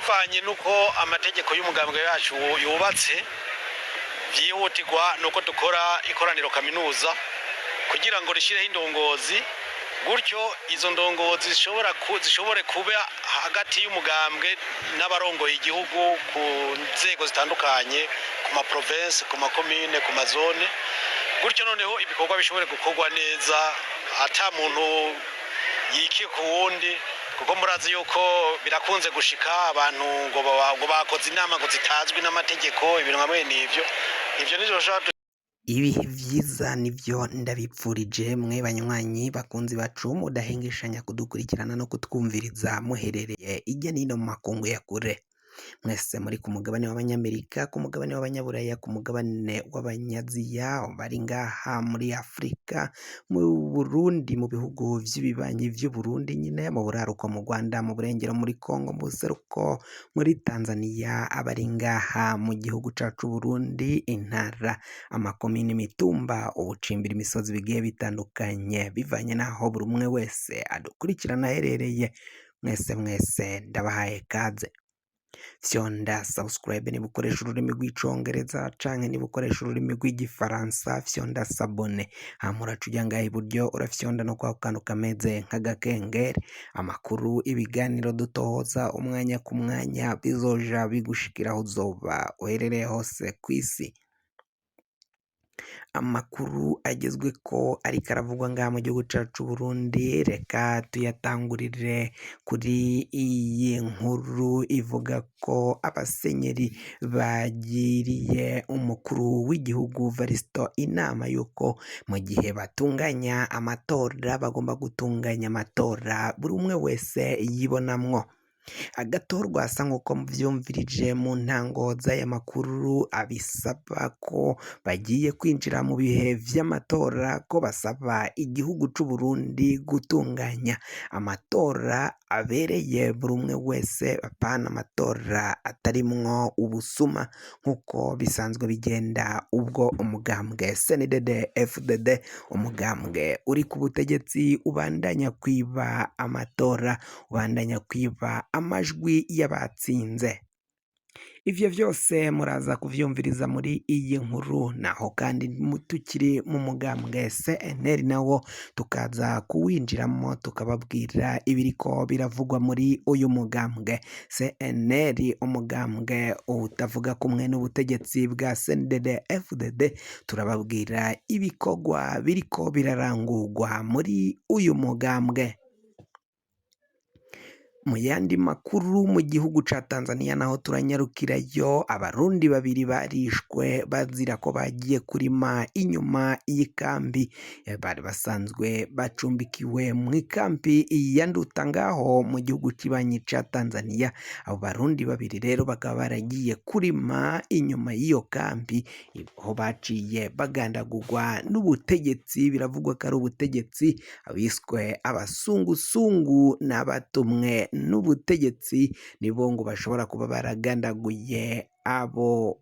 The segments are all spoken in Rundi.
Bivanye n'uko amategeko y'umugambwe yacu yubatse, byihutirwa nuko dukora ikoraniro kaminuza kugira ngo rishireho indongozi, gutyo izo ndongozi zishobore kuba hagati y'umugambwe n'abarongoye igihugu ku nzego zitandukanye, ku ma province, ku makomine, ku mazone, gutyo noneho ibikorwa bishobore gukorwa neza ata muntu yikiye ku wundi, kuko murazi yuko birakunze gushika abantu ngo bakoze inama ngo zitazwi n'amategeko, ibintu nka mwene ivyo. Ivyo nivyo bashobora. Ibihe vyiza nivyo ndabipfurije mwe banywanyi bakunzi bacu mudahengeshanya kudukurikirana no kutwumviriza muherereye irya nino mu makungu ya kure. Mwese muri ku mugabane w'Abanyamerika, ku mugabane w'Abanyaburaya, ku mugabane w'Abanyaziya, bari ngaha muri Afurika, mu Burundi, mu bihugu vy'ibibanyi vy'Uburundi nyine, mu buraruko mu Rwanda, mu burengero muri Kongo, mu buseruko muri Tanzania, abari ngaha mu gihugu cacu Burundi, intara, amakomine, imitumba, ubucimbira, imisozi bigiye bitandukanye, bivanye n'aho buri umwe wese adukurikirana aherereye. Mwese mwese ndabahaye kaze. Fyonda subscribe niba ukoresha ururimi rw'Icongereza, canke niba ukoresha ururimi rw'Igifaransa fyonda s'abonner. Hama uraca uja ngaha iburyo, urafyonda no kwako kantu kameze nk'agakengeri. Amakuru, ibiganiro dutohoza umwanya ku mwanya bizoja bigushikira aho uzoba uherereye hose kw'isi. Amakuru agezweko ariko aravugwa ngaha mu gihugu cacu c'Uburundi, reka tuyatangurire kuri iyi nkuru ivuga ko abasenyeri bagiriye umukuru w'igihugu Varisito inama yuko mu gihe batunganya amatora bagomba gutunganya amatora buri umwe wese yibonamwo. Agatorwa asa nk'uko muvyumvirije mu ntango z'aya makuru, abisaba ko bagiye kwinjira mu bihe vy'amatora, ko basaba igihugu c'Uburundi gutunganya amatora abereye buri umwe wese, apana amatora atarimwo ubusuma nk'uko bisanzwe bigenda ubwo umugambwe CNDD FDD, umugambwe uri ku butegetsi, ubandanya kwiba amatora, ubandanya kwiba amajwi y'abatsinze. Ivyo vyose muraza kuvyumviriza muri iyi nkuru. Naho kandi tukiri mu mugambwe CNL, nawo tukaza kuwinjiramo tukababwira ibiriko biravugwa muri uyu mugambwe CNL, umugambwe utavuga kumwe n'ubutegetsi bwa CNDD FDD. Turababwira ibikorwa biriko birarangurwa muri uyu mugambwe. Mu yandi makuru, mu gihugu ca Tanzania naho turanyarukirayo. Abarundi babiri barishwe bazira ko bagiye kurima inyuma y'ikambi. Bari basanzwe bacumbikiwe mu ikambi ya Nduta ngaho mu gihugu kibanyi ca Tanzania. Abo barundi babiri rero bakaba baragiye kurima inyuma y'iyo kambi, aho baciye bagandagurwa n'ubutegetsi. Biravugwa ko ari ubutegetsi, abiswe abasungusungu n'abatumwe n'ubutegetsi nibo ngo bashobora kuba baragandaguye abo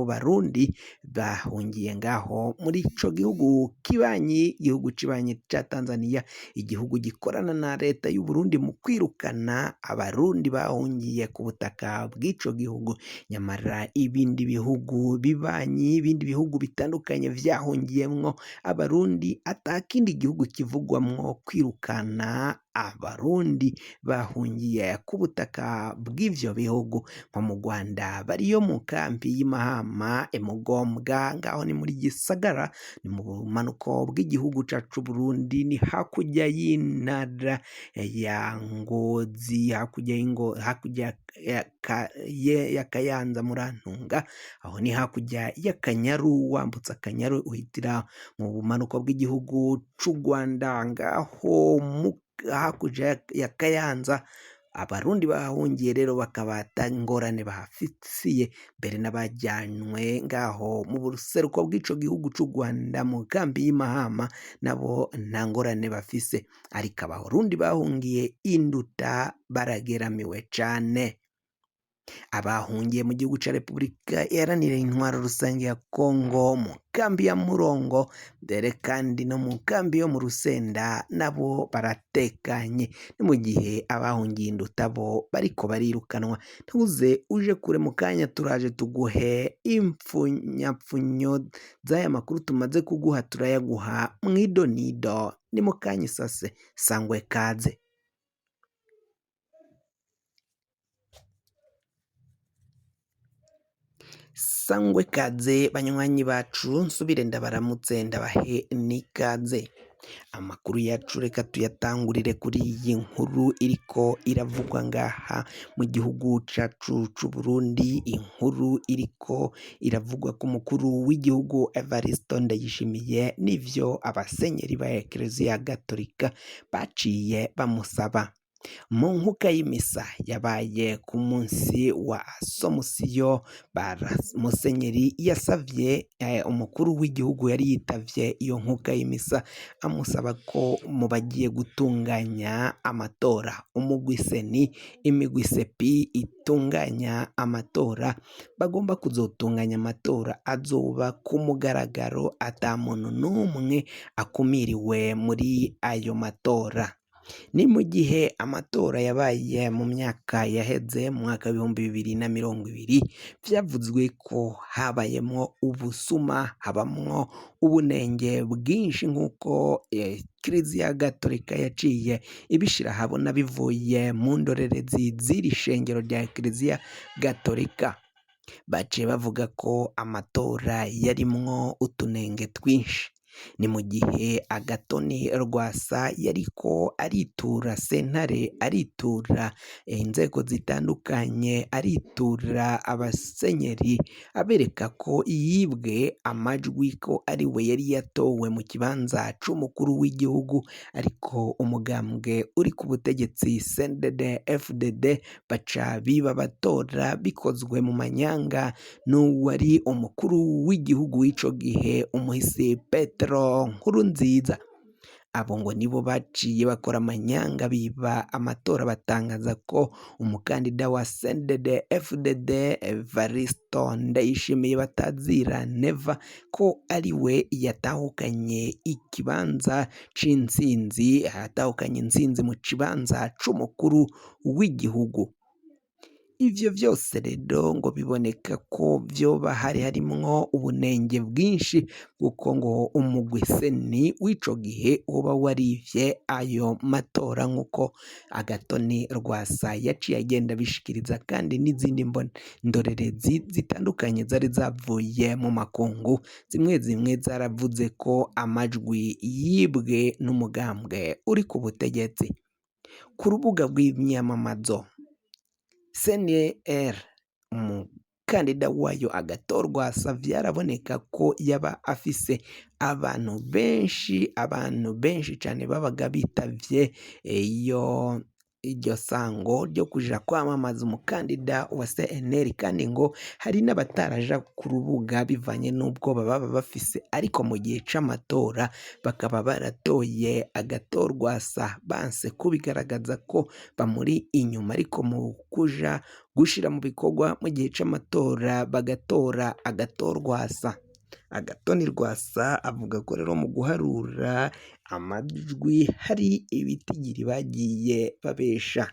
barundi bahungiye ngaho muri ico gihugu kibanyi, igihugu kibanyi ca Tanzania, igihugu gikorana na leta y'u Burundi mu kwirukana abarundi bahungiye ku butaka bw'ico gihugu. Nyamara ibindi bihugu bibanyi, ibindi bihugu bitandukanye vyahungiyemwo abarundi, atakindi gihugu kivugwamwo kwirukana abarundi bahungiye ku butaka bw'ivyo bihugu. Nko mu Rwanda bariyo mu kambi y'Imahama, Imugombwa, ngaho ni muri Gisagara, ni mu bumanuko bw'igihugu cacu Burundi, ni hakurya y'intara ya Ngozi, hakurya y'ingo, hakurya ya Kayanza, Murantunga, aho ni hakurya y'Akanyaru. Wambutse Akanyaru uhitira mu bumanuko bw'igihugu c'u Rwanda, ngaho mu hakurya ya Kayanza. Abarundi bahahungiye rero bakaba ata ngorane bahafitiye, mbere n'abajanywe ngaho mu buseruko bw'ico gihugu c'u Rwanda mu kambi y'Imahama nabo nta ngorane bafise, ariko abarundi bahungiye Induta barageramiwe cane. Abahungiye mu gihugu ca Repubulika Iharanira Intwaro Rusange ya Kongo mu kambi ya Murongo, mbere kandi no mu kambi yo mu Rusenda nabo baratekanye, ni mu gihe abahungiye Induta bo bariko barirukanwa. Ntuze uje kure mu kanya turaje tuguhe impfunyapfunyo z'aya makuru tumaze kuguha, turayaguha mw'idonido ni mu kanya isase sangwe kaze. Sangwe kaze banywanyi bacu nsubire ndabaramutse ndabahe n'ikaze. Amakuru yacu reka tuyatangurire kuri iyi nkuru iriko iravugwa ngaha mu gihugu cacu c'Uburundi, inkuru iriko iravugwa ku mukuru w'igihugu Evariste Ndayishimiye n'ivyo abasenyeri ba Ekereziya Gatolika baciye bamusaba. Mu nkuka y'imisa yabaye ku munsi wa Asomusiyo, Musenyeri yasavye umukuru w'igihugu yari yitavye iyo nkuka y'imisa amusaba ko mu bagiye gutunganya amatora umugwi seni, imigwi sepi itunganya amatora bagomba kuzotunganya amatora azoba ku mugaragaro ata muntu n'umwe akumiriwe muri ayo matora. Ni mu gihe amatora yabaye mu myaka yaheze mu mwaka w'2020 vyavuzwe ko habayemwo ubusuma, habamwo ubunenge bwinshi nk'uko Kiliziya Gatolika yaciye ibishira ahabona bivuye mu ndorerezi z'iri shengero rya Kiliziya Gatolika. Baciye bavuga ko amatora yarimwo utunenge twinshi. Ni mu gihe Agatoni Rwasa yariko aritura sentare, aritura inzego zitandukanye, aritura abasenyeri abereka ko yibwe amajwi ko ari we yari yatowe mu kibanza c'umukuru w'igihugu, ariko umugambwe uri ku butegetsi CNDD FDD baca biba abatora bikozwe mu manyanga n'uwari umukuru w'igihugu w'ico gihe umuhisi Petero Nkurunziza. Abo ngo nibo baciye bakora amanyanga biba amatora batangaza ko umukandida wa CNDD FDD Evaristo Ndayishimiye batazira Neva ko ari we yatahukanye ikibanza c'intsinzi, atahukanye intsinzi mu kibanza c'umukuru w'igihugu. Ivyo vyose rero ngo biboneka ko vyoba hari harimwo ubunenge bwinshi kuko ngo umugwi seni w'ico gihe woba warivye ayo matora nk'uko Agatoni Rwasa yaciye agenda abishikiriza, kandi n'izindi ndorerezi zitandukanye zari zavuye mu makungu zimwe zimwe zaravuze ko amajwi yibwe n'umugambwe uri ku butegetsi. Ku rubuga rw'imyamamazo CNL umukandida wayo Agathon Rwasa vyaraboneka ko yaba afise abantu benshi, abantu benshi cane babaga bitavye iyo iryo sango ryo kuja kwamamaza umukandida wa CNL, kandi ngo hari n'abataraja ku rubuga bivanye n'ubwoba baba bafise, ariko mu gihe c'amatora bakaba baratoye Agathon Rwasa banse kubigaragaza ko bamuri inyuma, ariko mu kuja gushira mu bikorwa mu gihe c'amatora bagatora Agathon Rwasa. Agathon Rwasa avuga ko rero mu guharura amajwi hari ibitigiri bagiye babesha.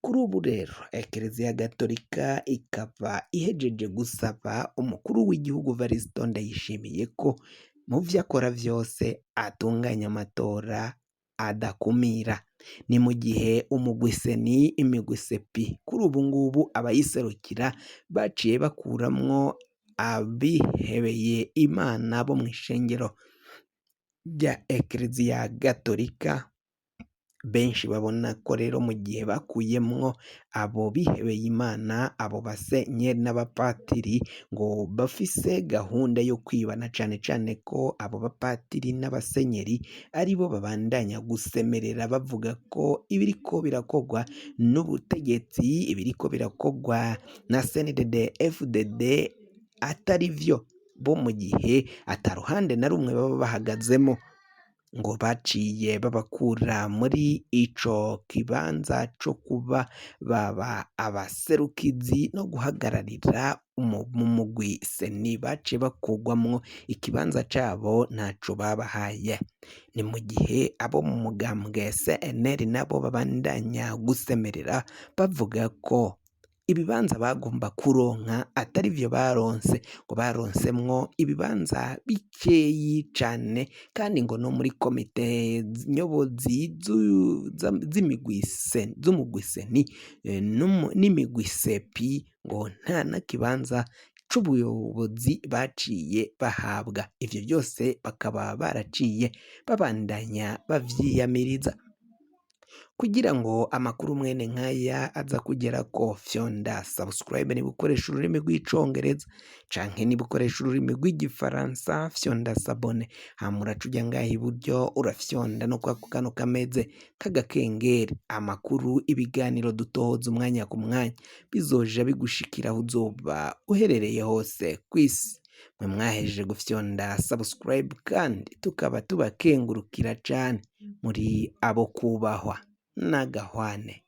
Kuri ubu rero Ekereziya Gatolika ikaba ihejeje gusaba umukuru w'igihugu Evariste Ndayishimiye ko mu vyo akora vyose atunganya amatora adakumira. Ni mu gihe umugwi seni, imigwi sepi kuri ubu ngubu abayiserukira baciye bakuramwo abihebeye Imana bo mw'ishengero rya Ekereziya Gatolika. Benshi babona ko rero mu gihe bakuyemwo abo bihebeye Imana, abo basenyeri n'abapatiri ngo bafise gahunda yo kwibana, cane cane ko abo bapatiri n'abasenyeri aribo babandanya gusemerera bavuga ko ibiriko birakorwa n'ubutegetsi, ibiriko birakorwa na CNDD FDD atari vyo, bo mu gihe ata ruhande na rumwe baba bahagazemo. Ngo baciye babakura muri ico kibanza co kuba baba abaserukizi no guhagararira mu mugwi CENI, baciye bakugwamwo ikibanza cabo ntaco babahaye. Ni mu gihe abo mu mugambwe CNL nabo babandanya gusemerera bavuga ko ibibanza bagomba kuronka atari vyo baronse, ngo baronsemwo ibibanza bikeyi cane, kandi ngo no muri komite nyobozi z'imigwi z'umugwi CENI n'imigwi CEPI ngo nta na kibanza c'ubuyobozi baciye bahabwa. Ivyo byose bakaba baraciye babandanya bavyiyamiriza. Kugira ngo amakuru mwene nkaya aza kugera ko, fyonda subscribe niba ukoresha ururimi rw'Icongereza, canke niba ukoresha ururimi rw'Igifaransa fyonda s'abonner, hama uraca uja ngaha iburyo urafyonda no kwako kano kameze k'agakengeri. Amakuru, ibiganiro dutohoza umwanya ku mwanya bizoja bigushikira aho uzoba uherereye hose kw'isi. Mwe mwahejeje gufyonda subscribe kandi tukaba tubakengurukira cane, muri abo kubahwa n'agahwane.